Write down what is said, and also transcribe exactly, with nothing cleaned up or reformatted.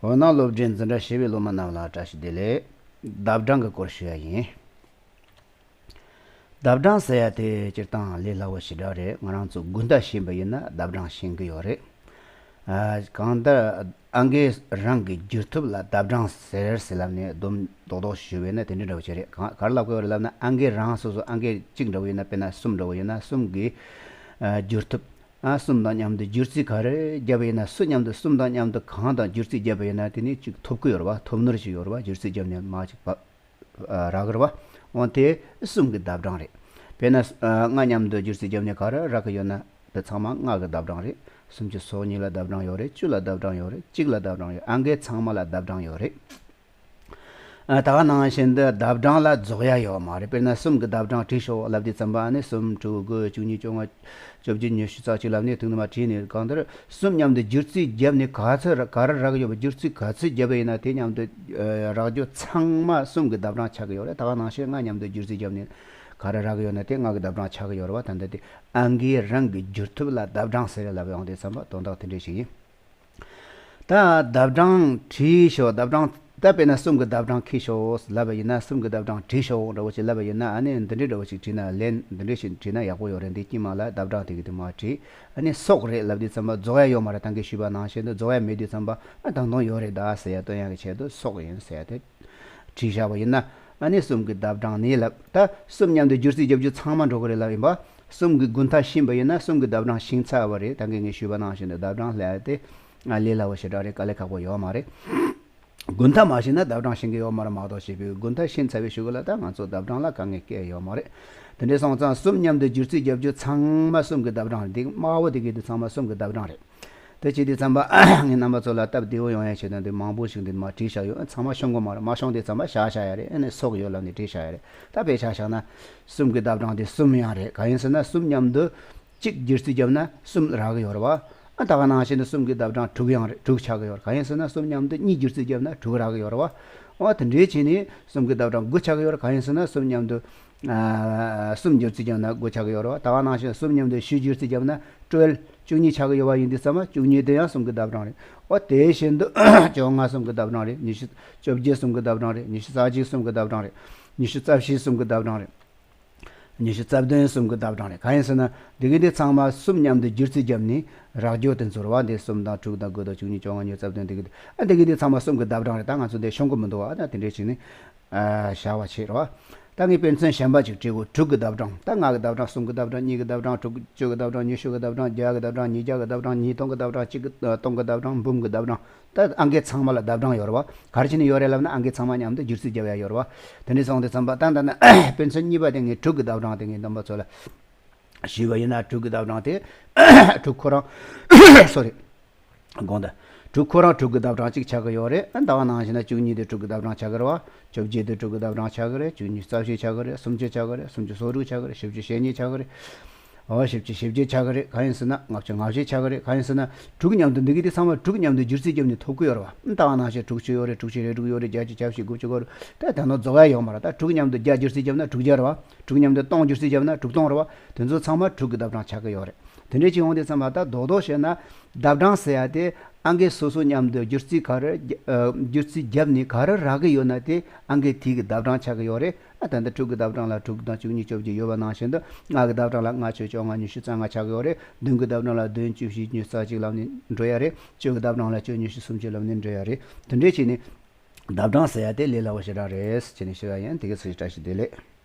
འོ་ན་སློབ་གྲྭའི་འཛིན་གྲྭ་བཞི་པའི་སློབ་མ་རྣམས་ལ་བཀྲ་ཤིས་བདེ་ལེགས། ལྡབ་གྲངས་ཀྱི་སྐོར་ཞུ་ཡ་ཡིན། ལྡབ་གྲངས་ཟེར་ཡ་དེ་སྤྱིར་བཏང་ལས་སླ་བོ་ཞེ་དྲག་རེད། ང་རང་ཚོ་དགུན་ཟླ་ཕྱིན་པ་ཡིན་ན་ལྡབ་གྲངས་ཤེས་ཀྱི་ཡོད་རེད། ཨ། གང་ལྟར་ཨང་ཀི་རང་གི་བསྒྱུར་ཐབས་ལ་ལྡབ་གྲངས་ཟེར་ཟེར་ལབ་ནས་སྡོམ་རྡོག་རྡོག་ཞུ་བས་ན་དེ་འདྲ་འདྲ་བོ་ཅིག་རེད། གང་ག་རེ་ལབ་དགོས་རེད་ལབ་ན། ཨང་ཀི་རང་སོ་སོ་ཨང་ཀི་གཅིག་འདྲ་བོ་ཡིན་ན། དཔེར་ན་གསུམ་འདྲ་བོ་ཡིན་ན། གསུམ་གྱི་ཨ་བསྒྱུར་ཐབས། ཨ། གསུམ་དང་མཉམ་དུ་བསྒྱུར་རྩིས་ག་རེ་བརྒྱབ་པ་ཡིན་ན། སུ་མཉམ་དུ་གསུམ་དང་མཉམ་དུ་གང་དང་བསྒྱུར་རྩིས་བརྒྱབ་པ་ཡིན་ན་དེ་ནི་ཅིག་ཐོབ་ཀྱི་ཡོད་རེད་བ། ཐོབ་ནོར་ཞིག་ཡོད་རེད་བ། བསྒྱུར་རྩིས་བརྒྱབ་ནས་མར་ཅིག་བབས། ཨ། རག་གི་རེད་བ། འོ་དེ་གསུམ་གྱི་ལྡབ་གྲངས་རེད། དཔེར་ན་ཨ་ལྔ་མཉམ་དུ་བསྒྱུར་རྩིས་བརྒྱབ་ནས་ག་རེ་རག་གི་ཡོད་ན། དེ་ཚང་མ་ལྔ་གི་ལྡབ་གྲངས་རེད། སུམ་ཅུ་སོ་གཉིས་ལ་ལྡབ་གྲངས་ཡོད་རེད། བཅུ་ལ་ལྡབ་གྲངས་ཡོད་རེད། གཅིག་ལ་ལྡབ་གྲངས་ཡོད། ཨང་ཀི་ཚང་མ་ལ་ལྡབ་གྲངས་ཡོད་རེད། ཨ། ད་ག་ནང་བཞིན་དུ་ལྡབ་གྲངས་ལ་རྫོགས་ཡ་ཡོད་མ་རེད། དཔེར་ན་གསུམ་གྱི་ལྡབ་གྲངས་བྲིས་ཤོག་ལབ་དུས་ཙམ་པ། ཨ་ནི་གསུམ་དྲུག་དགུ་བཅུ་གཉིས་བཅོ་ལྔ་བཅོ་བརྒྱད་ཉི་ཤུ་རྩ་གཅིག་ལབ་ནས་དེ་ནས་མར་བྲིས་ནས། གང་ལྟར་གསུམ་མཉམ་དུ་བསྒྱུར་རྩིས་བརྒྱབ་ནས་ག་ཚོད་རག་ག་རེ་རག་གི་ཡོད་པ། བསྒྱུར་རྩིས་ག་ཚོད་བརྒྱབ་པ་ཡིན་ན་དེ་མཉམ་དུ་ཨ་རག་རྒྱུ་ཚང་མ་གསུམ་གྱི་ལྡབ་གྲངས་ཆགས་ཀྱི་ཡོད་རེད། ད་ག་ནང་བཞིན་ལྔ་མཉམ་དུ་བསྒྱུར་རྩིས་བརྒྱབ་ནས་ག་རེ་རག་གི་ཡོད་ན་དེ་ལྔ་གི་ལྡབ་གྲངས་ཆགས་ཀྱི་ཡོད་རེད་བ། ད་ལྟ་དེ་ཨང་ཀི་རང་གི་བསྒྱུར་ཐབས་ལ་ལྡབ་གྲངས་ཟེར་ལབ་ཡོང་དུས་ཙམ་པ་དོན་དག་དེ་འདྲ་ཞིག་ཡིན། ད་ལྡབ་གྲངས་བྲིས་ཤོག་ལྡབ་གྲངས། ད་དཔེར་ན་གསུམ་གྱི་ལྡབ་གྲངས་འཁྱེར་ཤོག་ལབ་པ་ཡིན་ན། གསུམ་གྱི་ལྡབ་གྲངས་བྲིས་ཤོག་འདྲ་བོ་ཞིག་ལབ་པ་ཡིན་ན། ཨ་ནི་འདི་འདྲའི་འདྲ་བོ་ཞིག་བྲིས་ན། ལན་འདི་འདྲ་ཞིག་བྲིས་ན་ཡག་པོ་ཡོད་རེད། འདི་དཀྱིལ་མ་ལ་ལྡབ་གྲངས་དེ་གི་དེ་མར་བྲིས། ཨ་ནི་སོགས་རེད་ལབ་དུས་ཙམ་པ་རྫོགས་ཡ་ཡོད་མ་རེད། ད་གིན་ཞུས་པ་ནང་བཞིན་དུ་རྫོགས་ཡ་མེད་དུས་ཙམ་པ། ཨ། དང་དུ་ཡོད་རེད་ད་ཟེར་ཡ་སྟོན་ཡ་གི་ཆེད་དུ་སོགས་ཡིན་ཟེར་ཡ་དེ་བྲིས་བཞག་པ་ཡིན་ན། ཨ་ནི་གསུམ་གྱི་ལྡབ་གྲངས་ནི་ལབ། ད་གསུམ་མཉམ་དུ་བསྒྱུར་རྩིས་བརྒྱབ་རྒྱུ་ཚང་མ་འགྲོ་གི་རེད་ལབ་ཡིན་པ། གསུམ་གྱི་དགུན་མཐའ་ཕྱིན་པ་ཡིན་ན་གསུམ་གྱི་ལྡབ་གྲངས་ཤེས་ཚར་བ་རེད། ད་གིན་ངས་ཞུས་པ་ནང་བཞིན་དུ་ལྡབ་གྲངས་ལབ་ཡ་དེ་ལས་སླ་བོ་ཞེ་དྲག་རེད། དཀའ་ལས་ཁག་པོ་ཡོད་མ་རེད། དགུན་མཐའ་མ་ཕྱིན་ན་ལྡབ་གྲངས་ཤེས་ཀྱི་ཡོད་མ་རེད་མ་གཏོགས། བྱས་པའི་དགུན་མཐའ་ཕྱིན་ཚར་བའི་གཞུག་གུ་ལ་ད་ང་ཚོ་ལྡབ་གྲངས་ལ་དཀའ་ངལ་སྐྱེ་ཡོད་མ་རེད། དེ་འདྲ་སོང་ཙང་གསུམ་མཉམ་དུ་བསྒྱུར་རྩིས་བརྒྱབ་རྒྱུ་ཚང་མ་གསུམ་གྱི་ལྡབ་གྲངས་རེད། འདི་དམར་པོ་དེ་གི་དེ་ཚང་མ་གསུམ་གྱི་ལྡབ་གྲངས་རེད། དེ་བྱས་དུས་ཙམ་པ་ངས་རྣམ་པ་ཚོ་ལ་སྟབས་བདེ་བོ་ཡོང་ཡ་ཆེད་དུ་འདི་མང་པོ་ཞིག་འདི་མར་བྲིས་བཞག་ཡོད། ཚང་མ་ཤོང་གི་མ་རེད། མ་ཤོང་དུས་ཙམ་པ་བཞག་བཞག་ཡ་རེད། ཨ་ནི་སོགས་ཡོད་ལབ་ནས་བྲིས་བཞག་ཡ་རེད། ད་དཔེ་ཆ་བཞག་ན་གསུམ་གྱི་ལྡབ་གྲངས་དེ་གསུམ་ཡང་རེད། གང་ཡིན་ཟེར་ན་གསུམ་མཉམ་དུ་གཅིག་བསྒྱུར་རྩིས་བརྒྱབ་ན་གསུམ་རག་གི་ཡོད་རེད་བ། ཨ། ད་ག་ནང་བཞིན་དུ་གསུམ་གྱི་ལྡབ་གྲངས་དྲུག་ཡང་རེད། དྲུག་ཆགས་ཀྱི་ཡོད་རེད། གང་ཡིན་ཟེར་ན་གསུམ་མཉམ་དུ་གཉིས་བསྒྱུར་རྩིས་བརྒྱབ་ན་དྲུག་རག་གི་ཡོད་རེད་བ། ཨོ། དེ་འདྲའི་བྱས་ནས་གསུམ་གྱི་ལྡབ་གྲངས་དགུ་ཆགས་ཀྱི་ཡོད་རེད། གང་ཡིན་ཟེར་ན་གསུམ་མཉམ་དུ་ཨ་གསུམ་བསྒྱུར་རྩིས་བརྒྱབ་ན་དགུ་ཆགས་ཀྱི་ཡོད་རེད་བ། ད་ག་ནང་བཞིན་གསུམ་མཉམ་དུ་བཞི་བསྒྱུར་རྩིས་བརྒྱབ་ན་བཅུ་བཅུ་གཉིས་ཆགས་ཀྱི་ཡོད་པ་ཡིན་དུས་ཙམ་པ་བཅུ་གཉིས་དེ་ཡང་གསུམ་གྱི་ལྡབ་གྲངས་རེད། ཨོ། དེ་བཞིན་དུ་བཅོ་ལྔ་གསུམ་གྱི་ལྡབ་གྲངས་རེད། ཉི་ཤུ། བཅོ་བརྒྱད་གསུམ་གྱི་ལྡབ་གྲངས་རེད། ཉི་ཤུ་རྩ་གཅིག་གསུམ་གྱི་ལྡབ་གྲངས་རེད། ཉི་ཤུ་རྩ་བཞི་གསུམ་གྱི་ལྡབ་གྲངས་རེད། ཉི་ཤུ་རྩ་བདུན་གསུམ་གྱི་ལྡབ་གྲངས་རེད། གང་ཡིན་ཟེར་ན་འདི་གི་འདི་ཚང་མ་གསུམ་མཉམ་དུ་བསྒྱུར་རྩིས་བརྒྱབ་ནས་རག་རྒྱུ་དེ་ཚོ་རེད་བ། འདི་གསུམ་དང་དྲུག་དང་དགུ་དང་བཅུ་གཉིས་བཅོ་ལྔ་ཉི་ཤུ་རྩ་བདུན་འདི་གི་འདི། ཨ། འདི་གི་འདི་ཚང་མ་གསུམ་གྱི་ལྡབ་གྲངས་རེད། ད་ང་ཚོ་འདི་ཤོང་གི་མི་འདུག་བ། ཨ། ད་དེ་འདྲས་བྱས་ནས་ཨ་བཞག་པ་བྱས་རེད་བ། ད་ངས་དཔེ་མཚོན་གཞན་པ་ཅིག་བྲིས་གོ། དྲུག་གི་ལྡབ་གྲངས། ད་ལྔ་གི་ལྡབ་གྲངས། གསུམ་གྱི་ལྡབ་གྲངས། གཉིས་ཀྱི་ལྡབ་གྲངས། དྲུག་བཅུ་གི་ལྡབ་གྲངས། ཉི་ཤུ་གི་ལྡབ་གྲངས། བརྒྱ་གི་ལྡབ་གྲངས། ཉིས་བརྒྱ་གི་ལྡབ་གྲངས། ཉིས་སྟོང་གི་ལྡབ་གྲངས། ཉིས་སྟོང་གི་ལྡབ་གྲངས། སྟོང་གི་ལྡབ་གྲངས། འབུམ་གྱི་ལྡབ་གྲངས། ད་ཨང་ཀི་ཚང་མ་ལ་ལྡབ་གྲངས་ཡོད་རེད་བ། ག་རེ་བྱས་ནས་ཡོད་རེད་ལབ་ན་ཨང་ཀི་ཚང་མ་མཉམ་དུ་བསྒྱུར་རྩིས་བརྒྱབ་ཡ་ཡོད་རེད་བ། དེ་འདྲས་སོང་དུས་ཙམ་པ་ད་ད་ནི་དཔེ་མཚོན་གཉིས་པ་དེ་ངས་དྲུག་གི་ལྡབ་གྲངས་དེ་ངས་རྣམ་པ་ཚོ་ལ་ཞུས་པ་ཡིན་ན། དྲུག་གི་ལྡབ་གྲངས་དེ་དྲུག་ཁོ་རང་། སོ་རི། དགོངས་དག། དྲུག་ཁོ་རང་དྲུག་གི་ལྡབ་གྲངས་གཅིག་ཆགས་ཀྱི་ཡོད་རེད། ཨ། ད་ག་ནང་བཞིན་ན་བཅུ་གཉིས་དེ་དྲུག་གི་ལྡབ་གྲངས་ཆགས་ཀྱི་རེད་བ། བཅོ་བརྒྱད་དེ་དྲུག་གི་ལྡབ་གྲངས་ཆགས་ཀྱི་རེད། བཅུ་གཉིས་རྩ་བཞི་ཆགས་ཀྱི་རེད། སུམ་ཅུ་ཆགས་ཀྱི་རེད། སུམ་ཅུ་སོ་དྲུག་ཆགས་ཀྱི་རེད། བཞི་བཅུ་ཞེ་གཉིས་ཆགས་ཀྱི་རེད། འོ། བཞི་བཅུ་ཞེ་བརྒྱད་ཆགས་ཀྱི་རེད། གང་ཡིན་ཟེར་ན་ལྔ་བཅུ་ང་བཞི་ཆགས་ཀྱི་རེད། གང་ཡིན་ཟེར་ན་དྲུག་མཉམ་དུ་འདི་གི་དེ་ཚང་མ་དྲུག་མཉམ་དུ་བསྒྱུར་རྩིས་བརྒྱབ་ནས་ཐོབ་ཀྱི་ཡོད་རེད་བ། ཨ། ད་ག་ནང་བཞིན་དྲུག་ཅུ་ཡོད་རེད། དྲུག་ཅུ་རེ་དྲུག་ཡོད་རེད། བརྒྱད་ཅུ་གྱ་བཞི། དགུ་བཅུ་གོ་རེད། ད་དེ་ནང་རྫོགས་ཡ་ཡོད་མ་རེད། ད་དྲུག་མཉམ་དུ་བརྒྱ་བསྒྱུར་རྩིས་བརྒྱབ་ན་དྲུག་བརྒྱ་རེད་བ། དྲུག་མཉམ་དུ་སྟོང་བསྒྱུར་རྩིས་བརྒྱབ་ན་དྲུག་སྟོང་རེད་བ། དེ་ཚོ་ཚང་མ་དྲུག་གི་ལྡབ་གྲངས་ཆགས་ཀྱི་ཡོད་རེད། དེ་འདྲའི་ཅིག་ཡོང་དུས་ཙམ་པ་ད་རྡོག་རྡོག་བཤད་ན་ལྡབ་གྲངས་ཟེར་ཡ་དེ་ཨང་ཀི་སོ་སོ་མཉམ་དུ་བསྒྱུར་རྩིས་ག་རེ་བརྒྱ་ཨ་བསྒྱུར་རྩིས་བརྒྱབ་ནས་ག་རེ་རག་གི་ཡོད་ན་དེ་ཨང་ཀི་དེ་གི་ལྡབ་གྲངས་ཆགས་ཀྱི་ཡོད་རེད། ཨ། ད་ལྟ་དྲུག་གི་ལྡབ་གྲངས་ལ་དྲུག་དང་བཅུ་གཉིས། བཅོ་བརྒྱད་ཡོད་པ་ནང་བཞིན་དུ་ལྔ་གི་ལྡབ་གྲངས་ལ་ལྔ་བཅུ། བཅོ་ལྔ། ཉི་ཤུ་རྩ་ལྔ་ཆགས་ཀྱི་ཡོད་རེད། བདུན་གྱི་ལྡབ་གྲངས་ལ་བདུན། བཅུ་བཞི། ཉི་ཤུ་རྩ་གཅིག་ལབ་ནས་འགྲོ་ཡ་རེད། བཅུ་གི་ལྡབ་གྲངས་ལ་བཅུ། ཉི་ཤུ་སུམ་ཅུ་ལབ་ནས་འགྲོ་ཡ་རེད། དེ་འདྲའི་བྱས་ནས་ལྡབ་གྲངས་ཟེར་ཡ་དེ་ལས་སླ་བོ་ཞེ་དྲག་རེད་ཟེར་ནས་ཞུ་ཡ་ཡིན། དེ་ག་ཚོད་ཞིག་བཀྲ་ཤིས་བདེ་ལེགས།